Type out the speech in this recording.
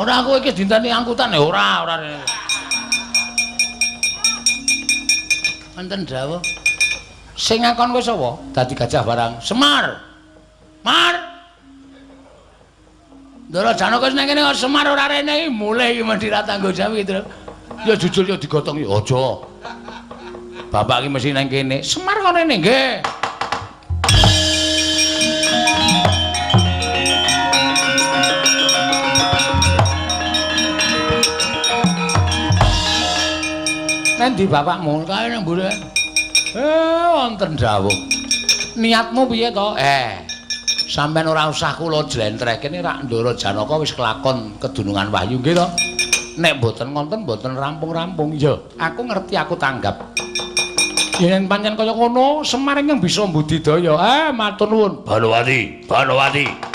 Ora aku iki dinteni angkutan ya ora, ora. Wonten dawuh. Sing ngakon kowe sapa? Dadi gajah barang. Semar. Mar. Ndara Janaka wis nang kene kok Semar ora rene iki mulih iki mesti ra tanggung jawab iki, Tru. Ya jujur ya digotong ya aja. Bapak iki mesti nang kene. Semar kok rene nggih. Nang ndi bapakmu? Kae nang mburi. Wonten dawuh. Niatmu piye to? Sampeyan ora usah kula jlentrehke rak Ndara Janaka wis kelakon kedunungan wahyu nggih to. Nek mboten ngonten mboten rampung-rampung. Ya, aku ngerti aku tanggap. Yen pancen kaya ngono, Semar ingkang bisa mbudidaya. Matur nuwun. Banowati, Banowati.